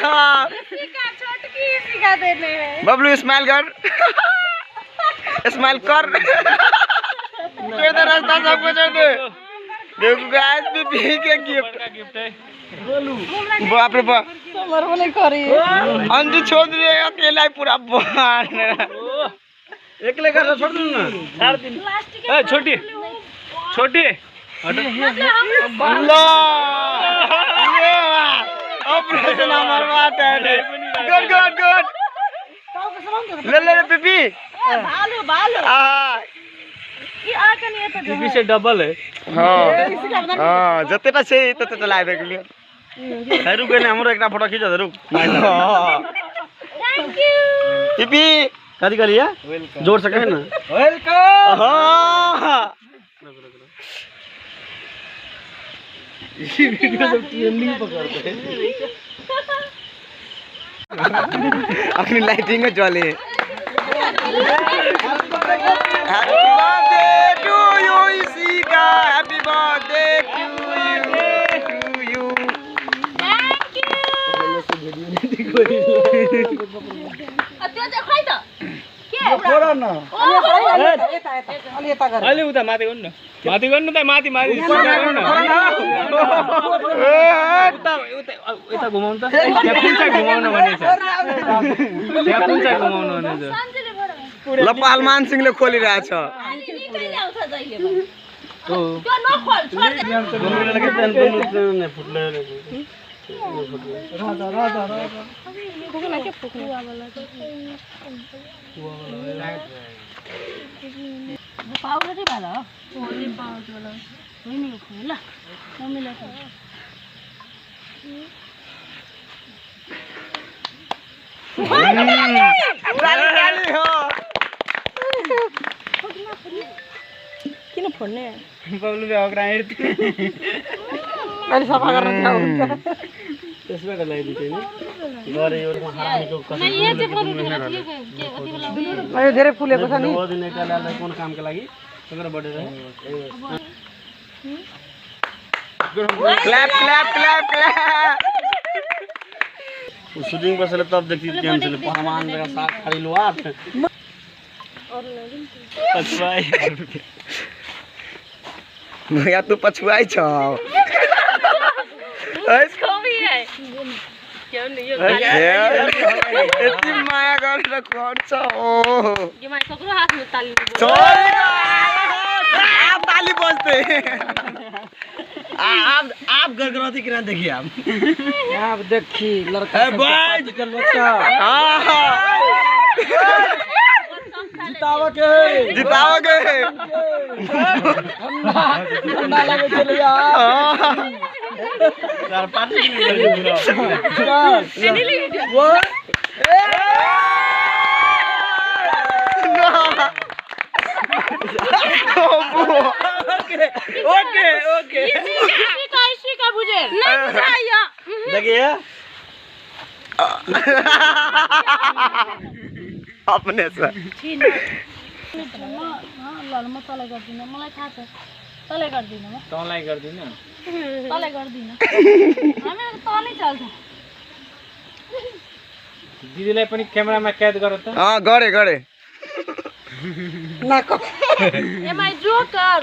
हाँ छोटकी सिखा देने है। बबलू स्माइल कर, स्माइल कर। छोड़ दे रास्ता, सबको छोड़ दे। देखो गाइस बीबी के गिफ्ट है। बाप रे बाप, अंजू छोड़ रही है अकेला ही पूरा बाहर। एकले कर छोड़ दू ना। ए छोटी छोटी लो ऑपरेशन हमार बात है। गुड गुड गुड, ले ले बीबी। भालू भालू आ ई आ कनी एत बीबी से डबल है। हां हां, जतेटा छै ततेटा लाबे के लिए। रुक ने हमरो एकटा फोटो खींच दे, रुक। Thank you बीबी। कथी कहलिए? जोर से कहे ना। Welcome. हां ये वीडियो सब ट्रेंडिंग पकड़ते हैं। अपनी लाइटिंग में जले। Happy birthday to you Ishika, happy birthday to you, to you. Thank you. अत्यो देखै त के फोड़ा न अलि यता गर, अलि उता माथि गर्नु न, माथि गर्नु त, माथि माथि गर्नु न। उता उता यता घुमाउनु त, त्यहाँ कुन चाहिँ घुमाउनु भन्ने छ, त्यहाँ कुन चाहिँ घुमाउनु भन्ने छ। ल पहलमान सिंहले खोलिरहेछ। किन फोड्ने? बबलु बे ओकरा अहिले सफा गर्न हुन्छ। त्यसमा त लगाइदिन्छु नि गरे यो हरामीको कसम। यो धेरै फुलेको छ नि। दिन एकटा कुन कामको लागि ओकरा बर्थडे रहे। Clap clap clap clap. Shooting बसले तब देखती कैंसिल पहलवान का साथ खड़ी लुआत पछुआई भैया तू पछुआई छ। इसको भी है क्यों नहीं यति माया गरेर गर्छ। ओ यो my ककरो हात में ताली छोरी आप ताली बजते। आप गड़गड़ाती किना देखिए आप। आप देखी लड़का बच्चा जितावा के, जितावा के ठंडा लगे चले यार। चार पाँच वो ओके ओके ओके इसी का बुझे नहीं बुझाइया। देखिए अपने से ल म तलै गर्दिन, मलाई थाहा छ तलै गर्दिन, म तलै गर्दिन, तलै गर्दिन, हामी त नै चल्छ। दिदीलाई पनि क्यामेरामा कैद गर त। अँ गरे गरे नाक एम I joker.